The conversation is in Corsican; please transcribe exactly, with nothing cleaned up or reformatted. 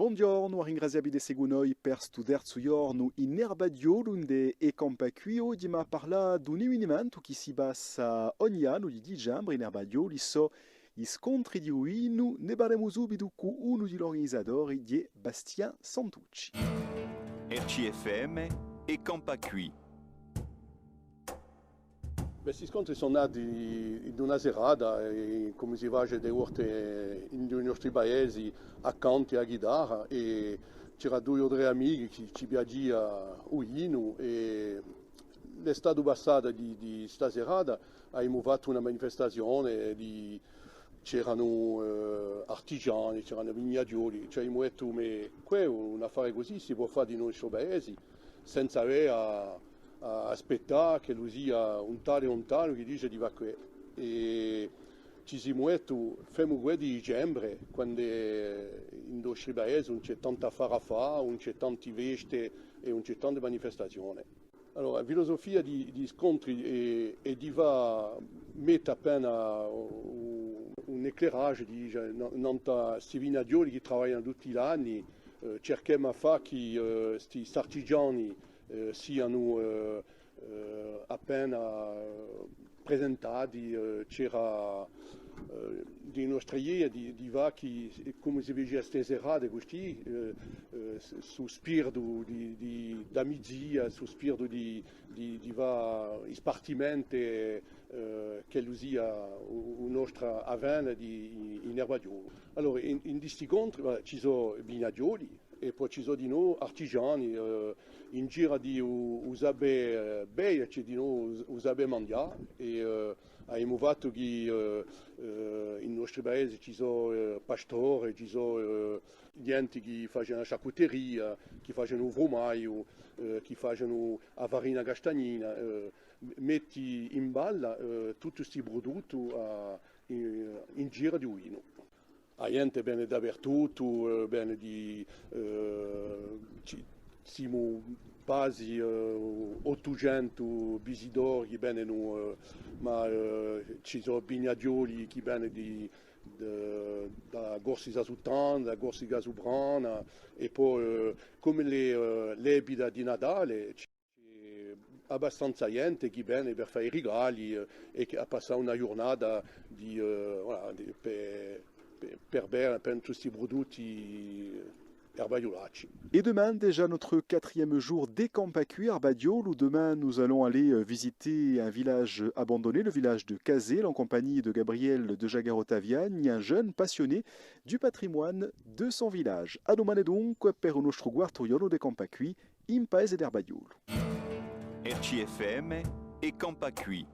Bonghjornu, à ringrazià vi d'esse cù noi per stu terzu ghjornu in Erbaghjolu, ind'è È campà quì. Oghje emu à parlà d'un evenimentu chì si passa ogni annu di dicembre in Erbaghjolu, sò i scontri di u vinu, ne parlemu subitu cù unu di l'urganizatori, hè Bastien Santucci. R C F M, È campà quì. Bè, sti scontri sò nati in una serata, è, cum'è si face di volte in i nostri paesi, à cantu è à ghitarra, è c'era dui o trè amichi chì ci piacia u vinu, è l'estate passata di, di sta serata avemu fattu una manifestazione di, c'eranu, eh, artigiani, c'eranu vignaghjoli, ci avemu dettu, ma què un affare cusì si pò fà in u nostru paesi, senza avè à, à aspettà ch'ellu sia un tale o un tale chì dice di fà què. È ci simu detti, femu què di dicembre, quand'è in i nostri paesi ùn ci hè tantu affare à fà, ùn ci hè tanti feste è ùn ci hè tante manifestazione. Allora, a filusufia di, di i scontri hè, hè di fà mette appena un, un éclairage, dice, na-, nant'à sti vignaghjoli chì travaglianu tutti l'anni, eh, circhemu à fà chì, eh, sti, st'artigiani, eh, sianu, eh, eh, appena, eh, presentati, eh, c'era, eh, di nostra idea di, di fà chì, cum'è si facia ste serate custì, eh, eh, s-, stu spiritu di, di, d'amicizia, stu spiritu di, di, di fà ispartimente, eh, ch'ellu sia u, u nostru avvene di, in, in Erbaghjolu. Allora, in, in sti scontri, voilà, ci sò vignaghjoli, è po ci sò dinò artigiani, eh, in ghjiru di u, u sapè, eh, beie, ci hè dinò u, u sapè manghjà, è, eh, avemu fattu chì, eh, eh, in i nostri paesi ci sò, eh, pastore, ci sò, eh, ghjente chì facenu a sciarcuteria, chì facenu u frumagliu, eh, chì facenu a farina castagnina, eh, m-, metti in balla, eh, tutti sti prudutti à, in, in ghjiru di u vinu. A ghjente vene dapertuttu, eh, vene di, eh, ci, simu quasi, eh, ottucentu visitori chì venenu, eh, ma, eh, ci sò vignaghjoli chì venenu di, da, da Corsica Suttana, da Corsica Suprana, è po, eh, cum'è l'è, eh, l'epica di Natale, ci C'hè abbastanza ghjente chì vene per fà i rigali, eh, è chì hà passatu una ghjurnata di, eh, voilà, di, per, per, per bè, per tutti sti prudutti, eh, erbaghjulacci. Et demain, déjà notre quatrième jour d'È campà quì à Erbaghjolu. Demain, nous allons aller, euh, visiter un village abandonné, le village de Casella, en compagnie de Gabriel de Jaguer Ottaviani, un jeune passionné du patrimoine de son village. À dumane dunque per u nostru quartu ghjornu d'È campà quì in paese d'Erbaghjolu. R C F M, È campà quì.